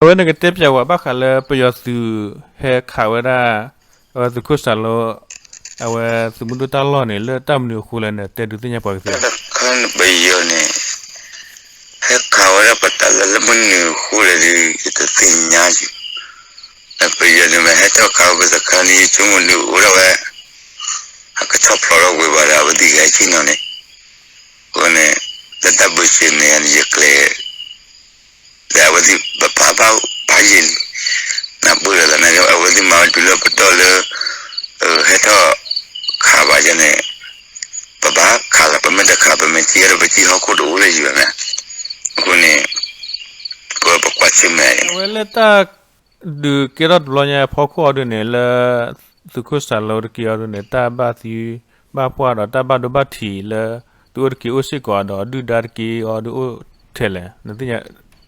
အဝဲနကတဲပၠးဝဲဘၣ်ဃးလၢပယီၤသုးဟဲခးဝဲဒၣ် အဝဲသုးခိၣ်စၢ်လိ အဝဲသုးမုၢ်ဒိၣ်တၢ်လီၢ်န့ၣ် လၢတၢ်မနုၤအဃိလဲၣ်န့ၣ် တဲဒုးသ့ၣ်ညါပှၤကသ့ဧါ. တၢ်ခါန့ၣ် ပယီၤန့ၣ် ဟဲခးဝဲဒၣ်ပတၢ်လီၢ်လၢမနုၤအဃိလဲၣ်ဒီး ယတသ့ၣ်ညါယုာ်. ပယီၤန့ၣ်မ့ၢ်ဟဲထီၣ်ခးဝဲပသခါန့ၣ် ယဆိကမိၣ်ဒုးအိၣ်ဒၣ်ဝဲ အကဆီၣ်ဖျိးထီၣ်ကွံာ်ဘၣ်ဒီး အဝဲသ့ၣ်ဂဲၤဆ့ၣ်နီၤန့ၣ် အဃိန့ၣ် လၢတၢ်ဘုးစ့ၣ်န့ၣ် ယကျဲၤ ဒီးအဝဲသ့ၣ်ပပာ်ဘၣ်ပာ်ယံာ်လံ, နၢ်ပၢၢ်လီၤသးန့ၣ် အဝဲသ့ၣ်မၤဝဲတုၤလၢပတီၢ်လၢ ဟဲထီၣ်ခးဘၣ်ယဲန့ၣ် ပဘၣ်ခးလီၤ ပမ့ၢ်တခး ပမ့ၢ်ထံၣ်ဒီးပထံၣ်ဟီၣ်ခိၣ်တအိၣ်လၢၤယံၤဘၣ်မ့ၢ်, အဃိန့ၣ် ပဝဲပကွၢ်ဆၢၣ်မဲာ်န့ၣ် အဝဲလၢတၢ်ဒုးကဲထီၣ်တဘျီညါအဖီခိၣ်အီၤဒုးန့ၣ် လၢ သုးခိၣ်စၢ်လိတက့ၢ်အီၤဒုးန့ၣ် တၢ်ဘၣ်သံဘၣ်ပှၢ်ဒီးတၢ်ဘၣ်ဒိဘၣ်ထံးလၢ သုအိၣ်တက့ၢ်အိၣ်စ့ၢ်ကီးဒီးဒုၣ်ဒါတက့ၢ်အီၤဒုးအိၣ်ထဲလဲၣ်,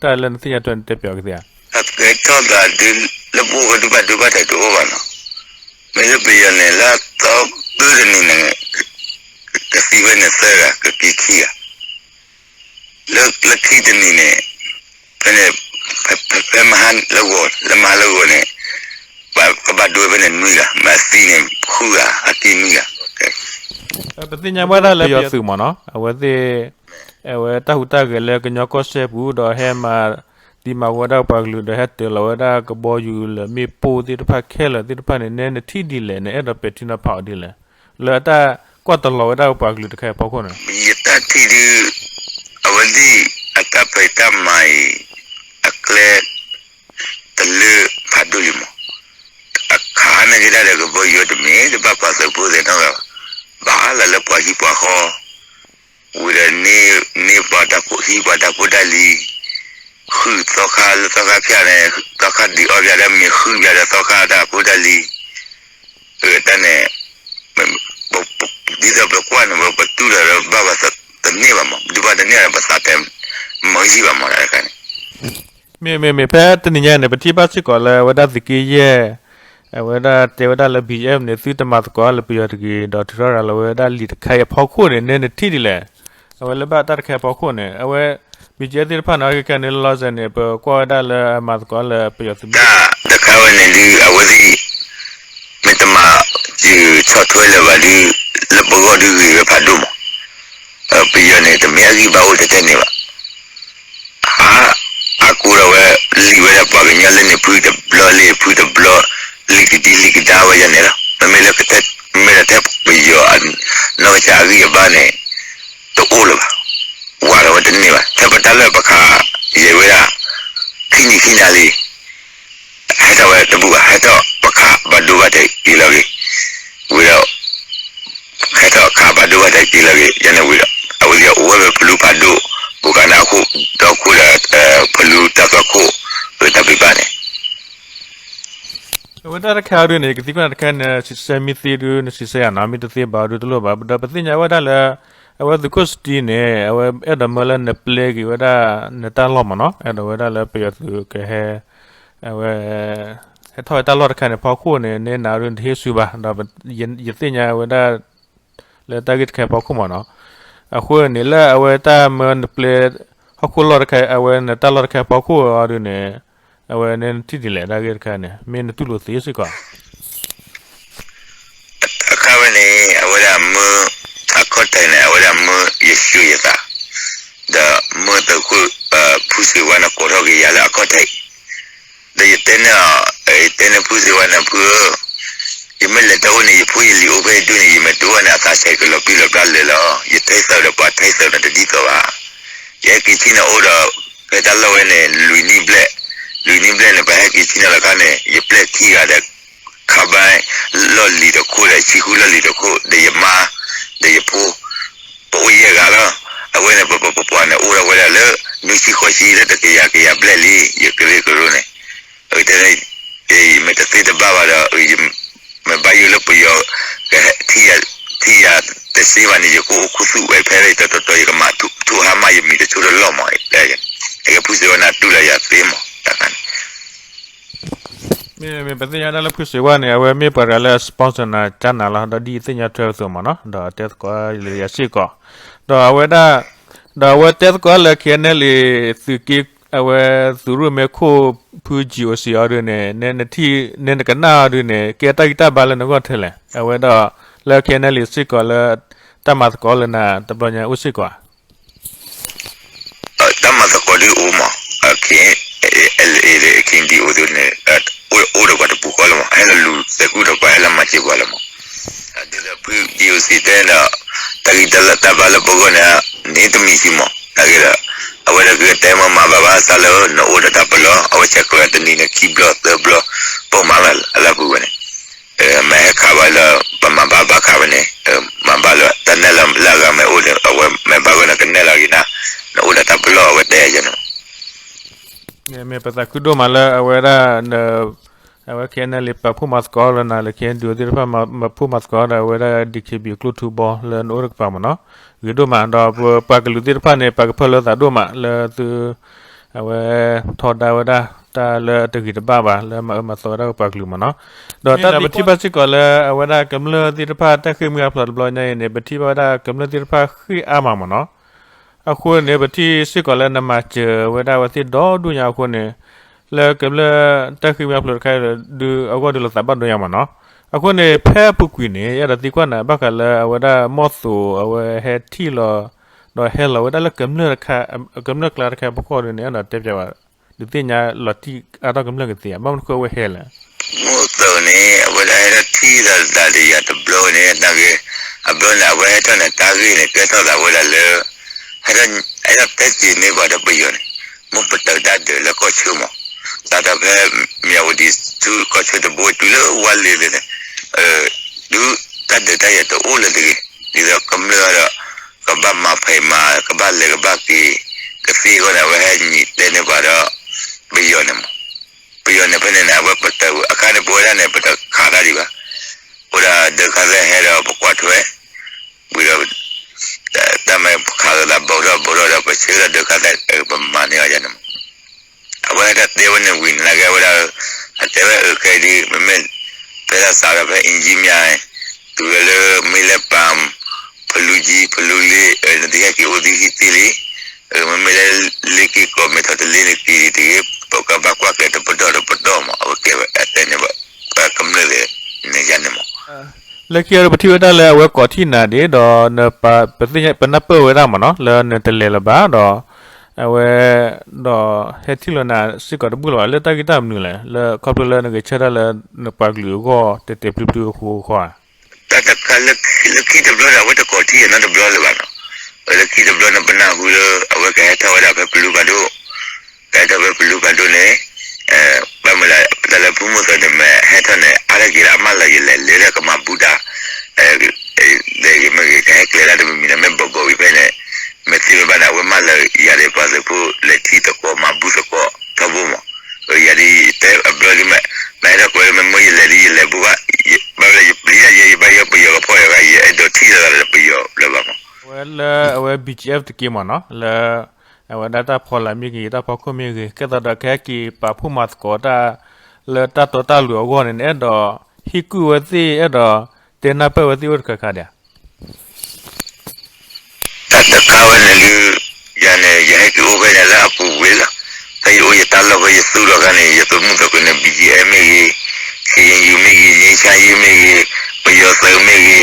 တၢ်လၢနသ့ၣ်ညါတၢ်န့ၣ်တဲပၠးကသ့ဧါ. အကဲထီၣ်သးဒုး လၢပအိၣ်ဝဲဒုးဘၣ်ဒိဘၣ်ထံးတအိၣ်ဘၣ်နီၤ, မ့ၢ်လၢပယီၤန့ၣ် လၢအသီသၢတနံၤန့ၣ် ကသံဝဲန့ၣ်သၢဂၤ ကက့ၤခံဂၤ လၢလၢခံတနံၤန့ၣ် ဖဲန့ၣ် ဖဲဖဲမဟါလၢဂီၤ လၢမဟါလၢဂီၤန့ၣ် ပကဘၣ်ဒိဝဲဖဲန့ၣ်နွံဂၤ မ့ၢ်အသံန့ၣ် ဃုဂၤ အက့ၤနွံဂၤ. ပသ့ၣ်ညါဘၣ်ဒၣ်လၢပယီၤသုးမ့ၢ်နီၤ အဝဲသ့ၣ် အဝဲတၢ်ဟူးတၢ်ဂဲၤလၢကညီကီၢ်စဲၣ်ပူၤ ဒီးဟဲမၤသံမၤဝီဝဲဒၣ်ပှၤကလုာ် ဒီးဟဲတၢၤလီၤဝဲဒၣ်ကဘီယူၤလၢမ့ၣ်ပိၢ်သ့ၣ်တဖၣ်ခဲလၢာ်သ့ၣ်တဖၣ်န့ၣ် နဲနထံၣ်ဒ်လဲၣ် နအဲၣ်ဒိးပဲာ်ထံနီၤဖးအီၤဒ်လဲၣ် လၢအတၢ်ကွၢ်တလီၤဝဲဒၣ်ပှၤကလုာ်တခါအံၤအဖီခိၣ်န့ၣ်. ယတၢ်ထံၣ်ဒုး အဝဲသ့ၣ်အတၢ်ဖံးတၢ်မၤအံၤ အကျဲ တလၢဖးဒိၣ်လံမး, အခးန့ၢ်က့ၤဒၣ်ဒီးကဘီယူၤတမ့ၢ်တဘၣ်ပှၤသုးဖိသဲးနီတဂၤဘၣ်, ဘၣ်လၢလၢပှၤဟံၣ်ပှၤဃီ ဝံၤဒီးန့ၢ်ပှၤတၢ်ဖိဟံၣ်ပှၤတၢ်ဖိတၢ်လံၤ, ဃုသီခါလၢသီခါဖၠၣ်န့ၣ် သီခါဒုးအီၣ်ပၠးဒီးမ့ၢ်ဃုပၠးဒီးသီခါတၢ်ဖိတၢ်လံၤ, အတၢ်န့ၣ် ဒ်သိးပကွၢ်န့ၣ် ပတူၢ်ဒီးဘၣ်ပှၤတန့ၢ်ဘၣ်မး, ဒ်ပှၤတန့ၢ်ဒီးပသးတဲ မၤယံာ်ဘၣ်မးတခါန့ၣ်. မ့မ့မ့ၢ်ဖဲတနံၤညါန့ၣ် ပထံၣ်ဘၣ်စ့ၢ်ကီးလၢအဝဲဒၣ်သုးက့ယဲၢ် အဝဲဒၣ်တဲဝဲဒၣ်လၢ ဘီၣ်ကၠီၣ်အ့ၣ်န့ၣ် သုတမၤသကိးလၢပယီၤတဂ့ၤ ဒီးထုးထီၣ်ရၤလီၤဝဲဒၣ်လံာ်တခါအံၤအဖီခိၣ်န့ၣ် နဲနထံၣ်ဒ်လဲၣ်. အဝဲလၢဘၣ်တၢ်တခါအံၤအဖီခိၣ်န့ၣ် အဝဲ ဘီၣ်ကၠီၣ်အ့ၣ်သ့ၣ်တဖၣ်န့ၣ် အခဲခဲန့ၣ် လီၤစဲၤန့ၣ် ပကွၢ်ဝဲဒၣ်လၢအမၤသကိးလၢပယီၤသုးမုၢ်ဒိၣ် တၢ်တခါဝဲန့ၣ်ဒုး အဝဲသ့ၣ် မ့ၢ်တမၤ ယဆီၣ်ထွဲလၢၤဘၣ်ဒုး လၢပဂီၢ်ဒုးဂ့ၤဝဲဖးဒိၣ်မး, ပယီၤန့ၣ် တမ့ၢ်အဂံၢ်ဘါအိၣ်ထဲထဲန့ၣ်ဘၣ်. ဟး အါကိးဒီးဝဲ လံာ်ဝဲဒၣ်ပှၤကညီလၢန့ၣ်ဖုတဘျီလံာ်ဖုတဘျီ လံာ်ကဒံလံာ်ကဒါဝဲဒၣ်န့ၣ်လီၤ. မ့မ့ၢ်လၢကတဲ မ့ၢ်ဒီးထဲပယီၤအနီၢ်ကစၢ်အဂံၢ်အဘါန့ၣ် တအိၣ်လၢၤဘၣ်. ဝးဒီးဝဲတန့ၢ်ဘၣ်. ထဲပတၢ်လၢပခး ယဲဝဲဒၣ် ခံနံၤခံနၤလံ ဟဲထီၣ်ဝဲတဘူၣ်ဘၣ်. ဟဲထီၣ်ပခးဘၣ်ဒိဘၣ်ထံးက့ၤလီၤဂ့ၤ, ဝံၤဒီး ဟဲထီၣ်ခးဘၣ်ဒိဘၣ်ထံးက့ၤလီၤဂ့ၤ ယဲန့ၣ်ဝံၤဒီး အဝဲသ့ၣ်အိၣ်ဝဲဖဲဖလူဖးဒိၣ် ဘူးကနၣ်ခိၣ် ဒီခိၣ်ဒီး ဖလူတၢ်သွၣ်ခိၣ် တၢ်ဘံၣ်ဘၣ်န့ၣ် အဝဲဒၣ်တခါအံၤဒုးန့ၣ် ယကသံကွၢ်နၤတခါန့ၣ် စံးဆၢမ့ၢ်သ့ဒုး နစံးဆၢယၤနီၤ, မ့ၢ်တသ့ဘၣ်ဒုးတလိၣ်ဘၣ်. ဒီးပသ့ၣ်ညါဝဲဒၣ်လၢ အဝဲသုးခိၣ်စတံန့ၣ် အဝဲအဲၣ်ဒိးမၢလၢနပျဲက့ၤဝဲဒၣ်နတၢ်လီၢ်မးနီၤ, အဲၣ်ဒိးဝဲဒၣ်လၢပယီၤသုးကဟဲ အဝဲ ဟဲထီၣ်ဝဲတၢ်လီၢ်တခါန့ၣ် ဖီခိၣ်န့ၣ် နဲနၤဒုးနတဟ့ၣ်ဆူၣ်ဘၣ်, ဒီးယသ့ၣ်ညါဝဲဒၣ် လၢတၢ်ဂ့ၢ်တခါအံၤဖီခိၣ်မးနီၤ, အဃိန့ၣ်လၢအဝဲတၢ်မၢနပျဲ ဟီၣ်ခိၣ်လီၢ်တခါ အဝဲနတၢ်လီၢ်တခါအံၤဖီခိၣ်အီၤဒုးန့ၣ် အဝဲန့ၣ်နထံၣ်ဒ်လဲၣ် တၢ်ဂ့ၢ်တခါန့ၣ် မ့ၢ်နတူၢ်လိာ်သ့စ့ၢ်ကီး အခါဝဲန့ၣ် အဝဲဒၣ်မၢ အခီၣ်ထံးန့ၣ် အဝဲဒၣ်မၢယဆှၢယသး, ဒီးမၢသုးခိၣ် ဖုစ့ဝါန့ၣ် ကိးထီၣ်က့ၤယၤလၢအခီၣ်ထံး, ဒီးယတဲန့ၢ်အီၤ, ယတဲန့ၢ်ဖုစ့ဝါန့ၣ် ဖုဧၢ, ယမ့ၢ်လဲၤတၢ်အိၣ်န့ၣ် ယဖိယလံၤအိၣ်ဖဲဒိၣ်န့ၣ် ယမဲာ်တိၢ်ဝဲန့ၣ် အသးဆဲးကလီၤပံလီၤပျၢ်လၢာ်လီၤ. ယထံၣ်သးဒီးပှၤထံၣ်သးန့ၣ်တဒ်သိးဘၣ်. ယဟဲက့ၤဆ့ၣ်နီၤအိၣ်ဒီး ဖဲတၢ်လီၢ်ဝဲန့ၣ် လွံၢ်နံၣ်ဘျဲၣ်, လွံၢ်နံၣ်ဘျဲၣ်န့ၣ် ပဟဲက့ၤဆ့ၣ်နီၤလီၤခါန့ၣ် ယပျဲၢ်ခံဂၤဒီး ခါဘၣ် လီၢ်လံၤတခိၣ်ဒီး ဆံဃုလီၢ်လံၤတခိၣ် ဒီးယမါ ဒီးယဖိ ပအိၣ်ယဲၢ်ဂၤလီၤ. အဝဲန့ၣ် ပပပပှၤန့ၣ် အိၣ်ထီၣ်ဝဲဒၣ်လၢ နွံဆံဃိးဆံလၢတကယၤကယၤဘျဲၣ်လံ ယကရၢကရိန့ၣ် အတဲ မ့ၢ်တသ့တဘၣ်ဘၣ်ဒီး မ့ၢ်ဘၣ်ယိၣ်လၢပယီၤ ကထံၣ်ယၤတသ့ဘၣ်န့ၣ် ယကအိၣ်ခူသူၣ်ဝဲဖဲ တတီၤတီၤ ယကမၤထူၣ်ဟါမၢ်ယမံၤတဆူၣ်တလီၢ်မး အကဲဖုစ့ဝါန့ၣ် တူၢ်လီၤယၤသ့မး တၢ်ခါန့ၣ် မ့မ့ၢ်ပသ့ၣ်ညါဒၣ်လၢဖုစ့ဝါန့ၣ် အဝဲမ့ၢ်ပှၤတဂၤလၢ sponsor နၤကၢ်နၤလီၤ ဒီးဒ်ယသ့ၣ်ညါထွဲအသိးမးနီၤ ဒီးတဲသကိးလၢယၤစ့ၢ်ကီး ဒီးအဝဲဒၣ် ဒီးအဝဲတဲသကိးလၢ KNLA သုးက့ အဝဲသုးရိၣ်မဲခိၣ် ဖု G O C အီၤဒုန့ၣ် နထံၣ် နကနၣ်အီၤဒုန့ၣ် ကဲတၢ်ဂံၢ်တၢ်ဘါလၢနဂီၢ်ထဲလဲၣ်. အဝဲဒီး လၢ K N L A စ့ၢ်ကီးလၢ တၢ်မၤသကိးလၢနၤတဘျီညါအိၣ်စ့ၢ်ကီးဧါ. တၢ်မၤသကိးဒုအိၣ်မး, K N L A ဒီး K N D O ဒုန့ၣ် အိၣ်ဒီးပှၤတပူၤဃီလီၤမး, ဟဲလီၤလူၤသဲကူၣ်ဒီးပှၤ ဟဲလီၤမၤစၢၤပှၤလီၤမး. ဒ်သိးဖု G O C တဲဒီး တၢ်ဂံၢ်တၢ်ဘါလၢပဂီၢ်န့ၣ် န့ၣ်တမံၤဆံမး, တၢ်ဂ့ၢ်ဒီး အဝဲဒၣ်ကတဲမၤမၤဘၣ်ဘၣ် စးလၢနအိၣ်ဒီးတၢ်ပလီၢ် အဝဲဆဲးကျိးတနံၤန့ၣ် ခံဘျီသၢဘျီ ပိာ်မၤလီၤအလၢပူၤဝဲန့ၣ် မ့ၢ်ဟဲခးဘၣ်လၢ ပမၤဘၣ်ဘၣ်ခးဝဲန့ၣ် မၤဘၣ်လၢတၢ်နဲၣ်လီၤလၢအဂၤမ့ၢ်အိၣ်ဒီး အဝဲမ့ၢ်ဘၣ်ဂီၢ်န့ၣ်ကနဲၣ်လီၤက့ၤနၤ, နအိၣ်ဒီးတၢ်ပလီၢ်အဝဲတဲယဲန့ၣ်. မ့ၢ်ပသးခုဒိၣ်မးလၢအဝဲဒၣ် အဝဲ K N L A ပာ်ဖှိၣ်မၤသကိးလၢနၤလၢ K N D O သ့ၣ်တဖၣ် ပာ်ဖှိၣ်မၤသကိးဒီးအဝဲဒၣ် D K B A ကျိၣ်ထူဘီလၢနအိၣ်တကပၤမ့ၢ်နီၤ, ဂ့ၤဒိၣ်မး ဒီးပပှၤကလုာ်သ့ၣ်တဖၣ်န့ၣ် ပာ်ကဖၢလၢသးဒိၣ်မးလၢသု အဝဲ ထီဒါဝဲဒၣ် တၢ်လၢအတဂ့ၤတဘၣ်ဘၣ် လၢမၤအၢမၤသီဝဲဒၣ်ပပှၤကလုာ်မ့ၢ်နီၤ, ဒီးတၢ်လၢပထံၣ်ဘၣ်စ့ၢ်ကီးလၢအဝဲဒၣ်ကမျၢၢ်သ့ၣ်တဖၣ် တၢ်ဃ့ၢ်မှံဟးဖျိးတဘျီညါအံၤန့ၣ် ပထံၣ်ဘၣ်ဝဲဒၣ်ကမျၢၢ်သ့ၣ်တဖၣ်ဃ့ၢ်အါမးမ့ၢ်နီၤ, အဃိန့ၣ် ပထံၣ်စ့ၢ်ကီးလၢနမၤစၢၤဝဲဒၣ်အဝဲသ့ၣ်ဒီဒူၣ်ညါအဃိန့ၣ် လၢကမျၢၢ်တၢ်ဃ့ၢ်မှံဟးဖျိးတခါအံၤဒုး အဂီၢ်ဒုးလီၤသးဘၣ်ဒိညါမ့ၢ်နီၤ, အဃိန့ၣ် ဖဲအပူၤကွံာ်န့ၣ် ယအဲၣ်ဒိးသံကွၢ်နၤ ဘၣ်ဃးလၢအဝဲဒၣ်မီၢ်သိးအဝဲဟဲထံၣ်လီၤ ဒီးဟဲလီၤဝဲဒၣ်လၢ ကမျၢၢ်ကျါတခါအဖီခိၣ်ဒုးန့ၣ် အဲၣ်ဒိးတဲပၠးဘၣ် ဒုးသ့ၣ်ညါလီၤတံၢ်အါထီၣ်ကမျၢၢ်ကသ့ဧါ, ဘၣ်မနုၤဃိအဝဲဟဲလဲၣ်. မီၢ်သိးန့ၣ် အဝဲဒၣ်ဟဲထီၣ်ထံၣ်သးတယၤတဘျီန့ၣ် တၢ်ဂ့ၢ် အဘျီန့ၣ် အဝဲဟဲထီၣ်န့ၣ် တၢ်ဂ့ၢ်န့ၣ် ကဲထီၣ်သးဝဲဒၣ်လၢ ဟဲထီၣ်တဲစ့ၢ်န့ၢ်ပှၤဒီးပယီၤန့ၣ် မ့ၢ်ပတုာ်တၢ်ဒုးလၢကီၢ်ဆၢမး, စးထီၣ်ဖဲ မၠၣ်ဝတံၤဆူကီၢ်ဆၢတဘိတုၤလၢဝါလ့ၤလၢန့ၣ် ဒုးတၢ်ဒုးတၢ်ယၤတအိၣ်လၢၤတဂ့ၤ, ဒ်သိးကမျၢၢ်ဒီး ကဘၣ်မၤဖံးမၤ ကဘၣ်လဲၤကဘၣ်က့ၤ ကသ့အဂီၢ်န့ၣ် အဝဲဟဲညံးတဲန့ၢ်ပှၤဒီး ပယီၤန့ၣ်မး, ပယီၤန့ၣ်ဖဲန့ၣ်န့ၣ် အဝဲပတုာ်အခါန့ၣ် ပဝဲဒၣ်န့ၣ် ပတခးတၢ်ဒံးဘၣ်, အိၣ်ဒၣ်ဒုးခါသၢဟဲဒီးပကွၢ်ထွဲ ဝံၤဒီး တၢ်မ့ၢ်ခးလိာ်သးဘူးထီၣ်ဘူးထီၣ်ဒီး ပဆၢဒီးဒုးခါသၢ ပမၤန့ၢ်အီၤယၤန့ၣ်မး, အဝဲဒၣ်တဲဝဲန့ၣ်ဝံၤန့ၣ် နာ်က့အဝဲဒၣ် အတဲဝဲအခဲအံၤဒ် မ့မ့ၢ် ဖဲဒၣ်စးထီၣ်ဖဲ engineer တုၤဝဲလၢမ့ၢ်လၢပၢ် ဖလူကံ ဖလူလ့ နသုဟဲက့ၤအိၣ်သုဟံၣ်သ့လံ, မ့မ့ၢ်လၢလ့က့ၤကီၢ်မဲထီၣ်တလ့န့ၣ်က့ၤတဂ့ၤ ပကဘၣ်ကွၢ်ကဲတပတီၢ်တပတီၢ်မး အဝဲကဲဝဲအတဲန့ၣ်ဘၣ် ကမျၢၢ်န့ၣ်ယါန့ၣ်မး လၢခံအံၤပထံၣ်ဝဲဒၣ်လၢအဝဲကိးထံၣ်နၤဒံးဒီး ပသ့ၣ်ညါပနၢ်ပၢၢ်ဝဲဒၣ်မ့ၢ်နီၤ လၢနတလဲၤလၢၤဘၣ်ဒီး အဝဲ ဒီးဟဲထံၣ်လီၤနၤစ့ၢ်ကီးတဘူၣ်လၢၤဘၣ် လၢတၢ်ဂ့ၢ်တၢ်မနုၤလဲၣ် လၢခီဖျိလၢနဂဲၤဆၢထၢၣ်လၢနပှၤကလုာ်အဂီၢ် တဲာ်တဲာ်ဖျုးဖျုးအဃိဃီဧါ တၢ်တခါလၢခံတဘျီဒီး အဝဲတကိးထံၣ်နီတဘျီလၢၤဘၣ်နီၤ, လၢခံတဘျီန့ၣ် ပနၢ်ဟူလၢ အဝဲကဟဲထီၣ်ဝဲဒၣ်ဖဲပလူပၤဒိၣ်, ကဟဲထီၣ်ဖဲပလူပၤဒိၣ်န့ၣ် ဘၣ်မနုၤလဲၣ် တၢ်လၢဖုမီၢ်သိးန့ၣ် မ့ၢ်ဟဲထီၣ်န့ၣ် အါတက့ၢ်လၢအမၢလီၤယလဲၤလၢကမၤဘူၣ်တၢ် မ့ၢ်ဂ့ၤ ကဟဲကျဲၤတၢ်တမံၤမံၤန့ၣ် မ့ၢ်ဘီဘီဝံၤဖဲန့ၣ် မ့ၢ်သ့မ့ၢ်ဘၣ်န့ၣ် အဝဲမၢလီၤယၤဒ်ပှၤသုးဖိ လဲၤထံသကိးမၤဘူၣ်သကိးထီဘိမး, ယၤဒ်တဲအဘျီဒ်မ့ၢ် မ့ၢ်ဟဲထီၣ်ကွဲးလၢမ့ၢ်မိၢ်ယလဲၤဒ်ယလဲၤဘူၣ်ဘၣ်, ဘၣ်လၢယပျံၤတၢ်ယဲ ယဘၣ်ယဲပယီၤကဖီၣ်ယဂၤ ယအဲၣ်ဒိးထံၣ်လီၤလၢပယီၤလၢၤဘၣ်မး, အဝဲလၢအဝဲ B G F တက့ၢ်မးနီၤ လၢ အဝဲဒၣ်တၢ်ဖီလာ်မ့ၢ်ဂ့ၤ တၢ်ဖီခိၣ်မ့ၢ်ဂ့ၤ ကဲသိးဒီးကဟဲက့ၤပာ်ဖှိၣ်မၤသကိးတၢ် လၢတၢ်တီတၢ်လိၤအဂီၢ်န့ၣ် နအဲၣ်ဒိးဟ့ၣ်ကူၣ်ဝဲသ့ၣ် အဲၣ်ဒိးတဲနၢ်ပၢၢ်ဝဲသ့ၣ်အိၣ်တခါခါဒံးဧါ တၢ်တခါဝဲန့ၣ်ဒုး ယၤန့ၣ် ယဟဲက့ၤအိၣ်ဖဲန့ၣ်လၢအပူၤကွံာ်လီၤ. ဖဲယအိၣ်ယတၢ်လီၢ်ဖဲယသူၣ်ထီၣ်ခါန့ၣ် ယသုးမုၢ်သကိးန့ၣ် B G F မ့ၢ်ဂ့ၤ, K N U မ့ၢ်ဂ့ၤ, ငြိမ်းချမ်းရေး မ့ၢ်ဂ့ၤ, ပယီၤသုးမ့ၢ်ဂ့ၤ,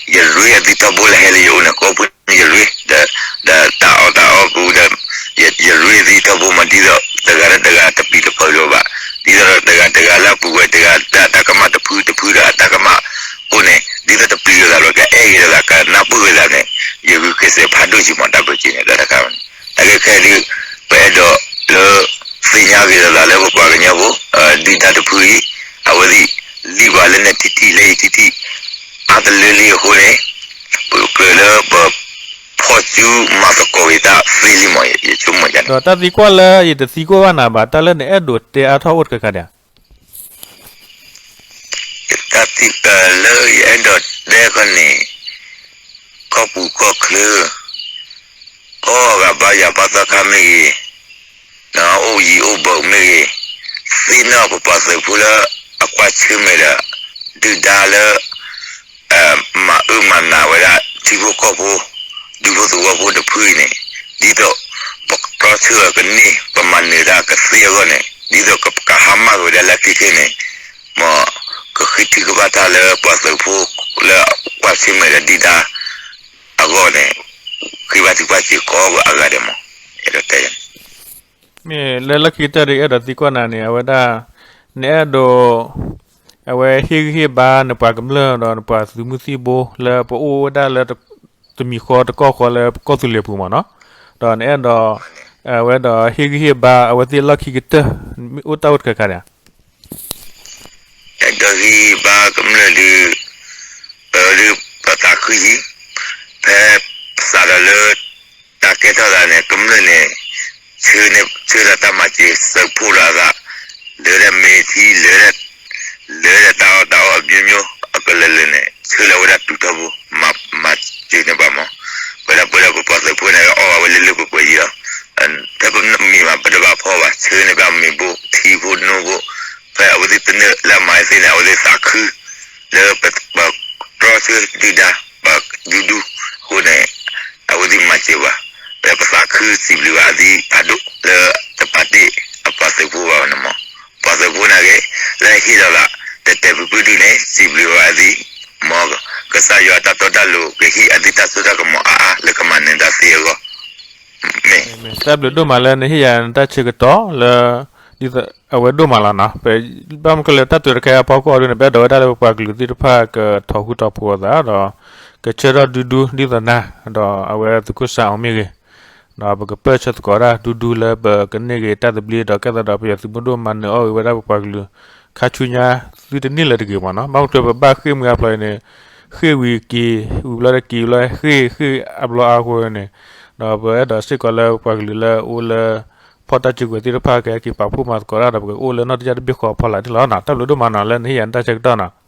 ယရ့အသုထီဘိလၢဟဲလၢယအိၣ်န့ၣ် ကိးပူၤန့ၣ်ယရ့, ဒီးတၢ်အီၣ်တၢ်အီပူၤဒီး ယရ့သုထီဘိမး ဒ်သိးတဂၤဒီးတဂၤ တပျံၤတဖုးလိာ်ဘၣ်, ဒ်သိးဒီးတဂၤတဂၤလၢအပူၤကွံာ်တဂၤ တၢ်တၢ်ကမၣ်တဖုတဖုဒီးအတၢ်ကမၣ်အိၣ်န့ၣ် ဒ်သိးတပျံၤလိာ်သးဘၣ် ကအဲၣ်ဂ့ၤလိာ်သး ကနၢ်ပၢၢ်ဂ့ၤသးန့ၣ် ယဂုာ်ကျဲးစၢးဖးဒိၣ်က့ၤမး တၢ်ပၢၢ်ဆၢန့ၣ် တၢ်တခါန့ၣ် တၢ်ဂ့ၢ်ခဲအံၤဒုး ပအဲၣ်ဒိးလၢ သ့ၣ်ညါဂ့ၤလိာ်သးလၢပပှၤကညီဖိ ဒုၣ်ဒါတဖုအံၤ အဝဲသ့ၣ် လံၣ်ပှၤလၢနထံထံၣ်လၢယထံထံၣ် အါတလၢလံအဃိန့ၣ် ပကြၢးလၢပ ဖီၣ်စုမၤသကိးဂ့ၤတၢ်သ့လံမး ယဆိကမိၣ်ယါန့ၣ်. ဒီးတၢ်သံကွၢ်လၢယတသံကွၢ်ဘၣ်နၤဘၣ် တၢ်လၢနအဲၣ်ဒိးတဲအါထီၣ်အိၣ်တခါခါဒံးဧါ. တၢ်သံကွၢ်လၢယအဲၣ်ဒိးတဲခီန့ၣ် ကီၢ်ပူၤကီၢ်ချၢ ကိးဂၤဘါယွၤဘါသီခါမ့ၢ်ဂ့ၤ, အိၣ်ယံၤအိၣ်ဘၢမ့ၢ်ဂ့ၤ, သ့ၣ်နီၣ်ပပှၤသုးဖိလၢအကွၢ်ဆၢၣ်မဲာ်ဒီး ဒုၣ်ဒါလၢ မၤအၢမၤနးဝဲဒၣ် ထံဖိကီၢ်ဖိ ဒူဖိသဝီဖိတဖုအံၤန့ၣ် ဒ်သိးပကတီဆၢအီၤကန့ၢ် ပမၤနၢၤတၢ်ကသ့အဂီၢ်န့ၣ် ဒ်သိးကဟါမၢ်က့ၤဝဲဒၣ်လၢခံခဲန့ၣ်, မ်ကဃ့ထုကဖၣ်တၢ်လၢပှၤသုးဖိလၢကွၢ်ဆၢၣ်မဲာ်ဒီးဒုၣ်ဒါအဂီၢ်န့ၣ်, ဃ့ဘါထုကဖၣ်စ့ၢ်ကီးအဂၤဒဲးမး, အဲၣ်ဒိးတဲ မ့ၢ်လၢလီၢ်ခံကတၢၢ်ဒီးအဲၣ်ဒိးသံကွၢ်နၤန့ၣ် အဝဲဒၣ် နအဲၣ်ဒိး အဝဲဟ့ၣ်ဂံၢ်ဟ့ၣ်ဘါနပှၤကမျၢၢ်ဒီးနပှၤသုးမုၢ်သံၣ်ဘိလၢပအိၣ်ဝဲဒၣ်လၢ တမံၤဃီတကီၢ်ဃီလၢကီၢ်သူလ့ၤပူၤမ့ၢ်နီၤ, ဒီးနအဲၣ်ဒိး အဝဲဒီးဟ့ၣ်ဂံၢ်ဟ့ၣ်ဘါအဝဲသ့ၣ်လီၢ်ခံကတၢၢ် မ့ၢ်အိၣ်တၢ်အိၣ်တခါခါဒၣ် အဲၣ်ဒိးဟ့ၣ်ဂံၢ်ဘါကမျၢၢ်ဒီး ပဒုးပသးခုယံၤ, ဖဲပသးဒီးလၢ တၢ်ကဲထီၣ်သးန့ၣ် ကမျၢၢ်န့ၣ် ဆၢဒီးတၢ်မၤစၢၤ သုးဖိဒီးအသး, လၢဒီးမ့ၢ်ထံ လၢဒီး လၢဒီးတၢ်အီၣ်တၢ်အီအမျိုးမျိုး အကလုာ်လုာ်န့ၣ် ဆၢလီၤဝဲဒၣ်တုၤထီဘိ မၤစၢၤန့ၢ်ဘၣ်မး, ပဝဲဒၣ်ပဝဲဒၣ်ပပှၤသုးဖိန့ၣ် အီၣ်ဘၣ်ဝဲလၢလၢပှဲၤပှဲၤယံၤလီၤ, ဖဲပမံၤဘၣ် ပတဘၣ်ဖီဘၣ် ဆၢန့ၢ်ဘၣ်မ့ၤဘိ ထံဖိနိဖိ, ဖဲအဝဲသ့ၣ်တနၢၣ်လၢအမၤသ့န့ၣ် အဝဲသ့ၣ်သးခု လၢပတြီဆၢဒုၣ်ဒါ ပဒူဒူအဃိန့ၣ်, အဝဲသ့ၣ်မၤစၢၤဘၣ်, ပပသးခုစံးဘျုးဘၣ်အသးဖးဒိၣ်လၢတပာ်တ့ၢ်အပှၤသုးဖိဘၣ်န့ၣ်မး, ပှၤသုးဖိန့ၣ်ဂ့ၤ လၢဟ့ၣ်လီၤသး တဲာ်တဲာ်ဖုဖုဒုန့ၣ် စံးဘျုးဘၣ်အသး, မ်ကစၢ်ယွၤအတၢ်တီတၢ်လိၤ ကဟ့ၣ်အသးတၢ်စိတၢ်ကမီၤအါအါ လၢကမၤနၢၤတၢ်သ့အဂီၢ်, မ့ၢ် တၢ်ဘျုးဒိၣ်မးလၢနဟ့ၣ်ယၤနတၢ်ဆၢကတီၢ်လၢ ဒ်သိးအဝဲဒိၣ်မးလီၤနီၤ, ဘၣ်မနုၤလဲၣ် တၢ်တုၤတခါအဖီခိၣ်အီၤဒုန့ၣ် ပအဲၣ်ဒိးဝဲဒၣ်လၢပပှၤကလုာ်သ့ၣ်တဖၣ်ကထီၣ်ဃူထီၣ်ဖိးအသးဒီး ကဆၢထၢၣ်ဒူဒူဒ်သိးနၤ ဒီးအဝဲသုးခိၣ်စၣ်အီၤမ့ၢ်ဂ့ၤ, ဒီးပကပၢၢ်ဆၢသကိးတၢ်ဒူဒူလၢပကန့ၢ်က့ၤတၢ်သဘျ့ဒီးကဲသးဒီးပယီၤသုးမုၢ်ဒိၣ်မၤနၢၤအီၣ်ဂ့ၤဝဲဒၣ်ပပှၤကလုာ် ခါဆူညါ သုတန့ၢ်လၢၤတဂ့ၤမ့ၢ်နီၤ, ဘၣ်မနုၤပဘၣ်ဃ့ၢ်မှံဟးဖျိးအံၤန့ၣ်, ဃ့ၢ်ဝံၤက့ၤ ဝံၤဘျီတက့ၤဘျီ ဃ့ၢ်ဃ့ၢ်အဘျီအါအဃိန့ၣ်, ဒီးပအဲၣ်ဒိးစ့ၢ်ကီးလၢပပှၤကလုာ်လၢအအိၣ်လၢ ဖီၣ်တၢ်စုကဝဲၤသ့ၣ်တဖၣ် ကဟဲက့ၤပာ်ဖှိၣ်မၤသကိးတၢ်ဒီး ပကအိၣ်လၢနီၢ်တယၢ်တဘ့ၣ်ဃီအဖီလာ်န့ၣ်လီၤ. တၢ်ဘျုးဒိၣ်မးနီၤ လၢနဟ့ၣ်ယၤနတၢ်ဆၢကတီၢ်နီၤ.